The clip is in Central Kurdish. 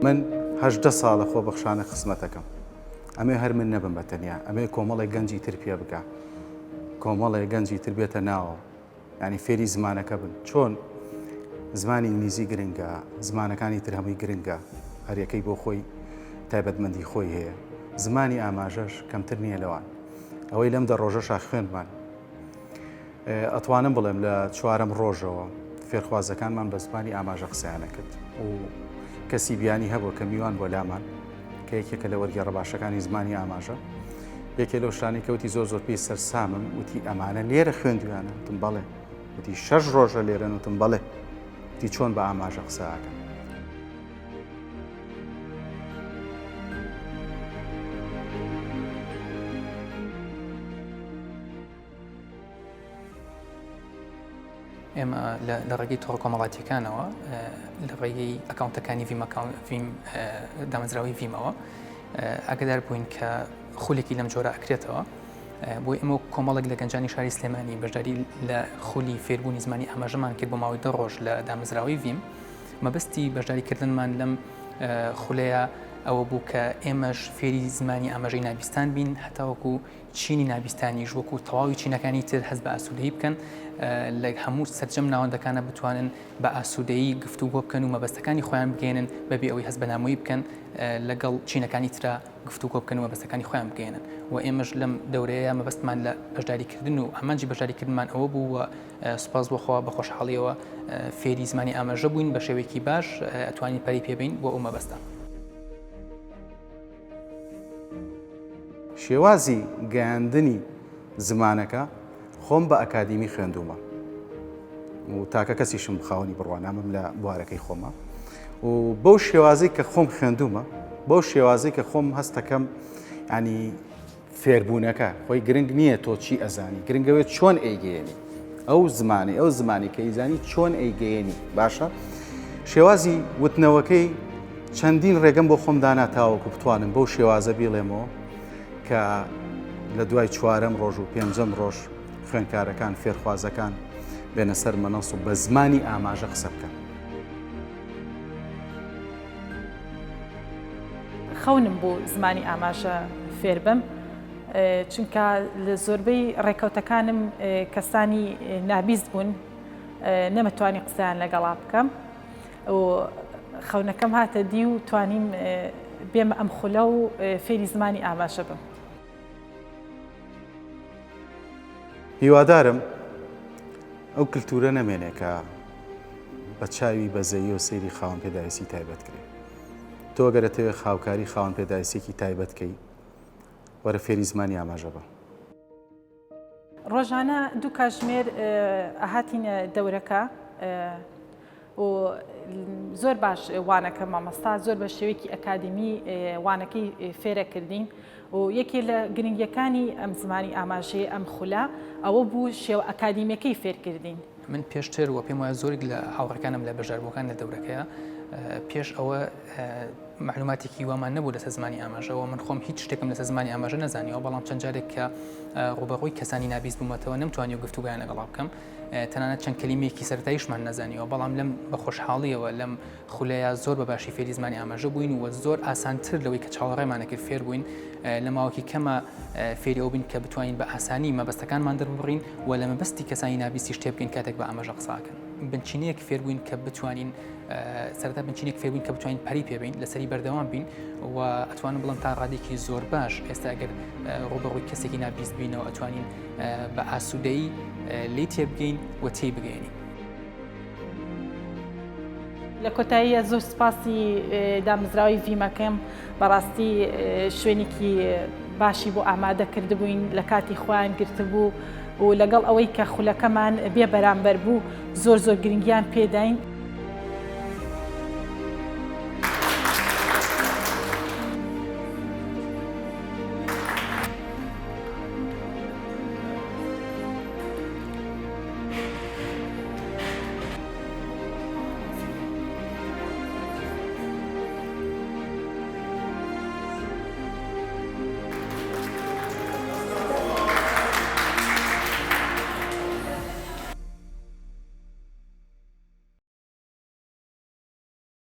من 18 ساڵە خۆبەخشانە خزمەتەکەم ئەمێ هەر من نەبم بە تەنیا ئەمێ کۆمەڵێک گەنجی تر پێ بگا کۆمەڵێک گەنجی تر بێتە ناوە یانی فێری زمانەکە بن چۆن زمانی ئینگلیزی گرنگە زمانەکانی تر هەمووی گرنگە هەریەکەی بۆ خۆی تایبەتمەندی خۆی هەیە زمانی ئاماژەش کەمتر نییە لەوان ئەوەی لەم دە ڕۆژەشا خوێندمان ئەتوانم بڵێم لە چوارەم ڕۆژەوە فێرخوازەکانمان بە زمانی ئاماژە قسەیانە کرد و کەسی بیانی هەبوو کە میوان بۆ لامان کە یەکێکە لە وەرگێڕە باشەکانی زمانی ئاماژە، یەکێ لەو شتانەی کە وتی زۆر زۆر پێی سەرسامم وتی ئەمانە لێرە خوێندویانە وتم بەڵێ وتی شەش ڕۆژە لێرەن وتم بەڵێ وتی چۆن بە ئاماژە قسە ئەکەن. ئێمە لە ڕێگەی تۆڕە کۆمەڵاتیەکانەوە لە ڕێگەی ئەکاونتەکانی ڤیم دامەزراوەی ڤیمەوە ئاگدار بووین کە خولێکی لەم جۆرە ئەکرێتەوە بۆی ئەمە کۆمەڵێک لە گەنجانی شاری سلێمانی بەشداری لە خولی فێربوونی زمانی ئاماژەمان کرد بۆ ماوەی دە ڕۆژ لە دامەزراوەی ڤیم مەبەستی بەشداریکردنمان لەم خولەیە ئەوە بوو کە ئێمەش فێری زمانی ئاماژەی نابیستان بین هەتاوەکو چینی نابیستانیش وەکو تەواوی چینەکانی تر هەست بە ئاسوودەیی بکەن لە هەموو سەرجەم ناوەندەکانە بتوانن بە ئاسوودەیی گفتوگۆ بکەن و مەبەستەکانی خۆیان بگەێنن بەبێ ئەوەی هەست بە نامۆیی بکەن لەگەڵ چینەکانی ترا گفتوگۆ بکەن و مەبەستەکانی خۆیان بگەێنن و ئێمەش لەم دەورەیە مەبەستمان لە بەشداریکردن و ئامانجی بەشداریکردنمان ئەوە بوو و سوپاس بۆ خوا بە خۆشحاڵیەوە فێری زمانی ئاماژە بووین بە شێوەیەکی باش ئەتوانین پەری پێبین بۆ ئەو مەبەستە. شێوازی گەیاندنی زمانەکە خۆم بە ئەکادیمی خوێندوومە و تاکە کەسیشم خاوەنی بڕوانامەم لە بوارەکەی خۆمە و بەو شێوازی کە خۆم خوێندوومە بەو شێوازی کە خۆم هەستەکەم ینی فێربوونەکە خۆی گرنگ نییە تۆ چی ئەزانی گرنگەوێت چۆن ئەیگەیەنی ئەو زمانی ئەو زمانی کە ئیزانی چۆن ئەیگەیەنی باشە شێوازی وتنەوەکەی چەندین ڕێگەم بۆ خۆم دانا تاوەکو بتوانم بەو شێوازە بیڵێمەوە کە لە دوای چوارەم ڕۆژ و پێنجەم ڕۆژ خوێنکارەکان فێرخوازەکان بێنە سەر مەنەس و بە زمانی ئاماژە قسە بکەن. خەونم بوو زمانی ئاماژە فێربم چونکە لە زۆربەی ڕێکەوتەکانم کەسانی نابیست بوون نەمەتوانی قسەیان لەگەڵا بکەم و خەونەکەم هاتە دی و توانیم بێمە ئەم خولە و فێری زمانی ئاماژە بم. هیوادارم ئەو کللتورە نەمێنێ کە بە چاوی بەزەیی و سەیری خاوەن پێداویستی تایبەت کرێ تۆ گەرە تەوێ خاوکاری خاوەن پێداویستێکی تایبەت کەی وەرە فێری زمانی ئاماژە بە. ڕۆژانە دوو کاژمێر ئەهاتینە دەورەکە و زۆر باش وانەکە مامۆستا زۆر بە شێوەیەکی ئەکادیمی وانەکەی فێرە کردین و یەکێ لە گرنگیەکانی ئەم زمانی ئاماژەیە ئەم خولە ئەوە بوو شێوە ئەکادیمیەکەی فێرکردین. من پێشتر و پێم وایە زۆرێک لە هاوڕێکانم لە بەشداربووەکان لە دەورەکەیە پێش ئەوە معلوماتێکی وامان نەبوو لەسەر زمانی ئاماژەوە من خۆم هیچ شتێکم لەسەر زمانی ئاماژە نەزانیەوە بەڵام چەند جارێک کە ڕوبەڕووی کەسانی نابیست بوومەتەوە نەمتوانی و گفتوگویان لەگەڵا بکەم تەنانەت چەند کەلیمەیەکی سەرەتاییشمان نەزانیوە بەڵام لەم بە خۆشحاڵیەوە لەم خولەیە زۆر بە باشی فێری زمانی ئاماژە بووین و زۆر ئاسانتر لەوەی کە چاوەڕێمانە کرد فێر بووین لە ماوەکی کەمە فێری ئەو بین کە بتوانین بە ئاسانی مەبەستەکانمان دەرببڕین و لە مەبەستی کەسانی نابیستیش تێبگەین کاتێک بە ئاماژە قساکەن بنچینەیەک فێربووین کە بتوانین سەرەتا بنچینێک فێربووین کە بتوانین پەری پێبین لەسەری بەردەوام بین و ئەتوانم بڵم تا ڕادێکی زۆر باش ئێستا ئەگەر ڕوبەڕووی کەسێکی نابیست بینەوە ئەتوانین بە ئاسوودەیی لی تێبگەین و تێی بگەێنین. لە کۆتاییە زۆر سپاسی دامەزراوەی ڤیمەکەم بەڕاستی شوێنێکی باشی بۆ ئامادە کردبووین لە کاتی خۆیان گرتبوو و لەگەڵ ئەوەی کە خولەکەمان بێ بەرامبەر بوو زۆر زۆر گرنگیان پێداین.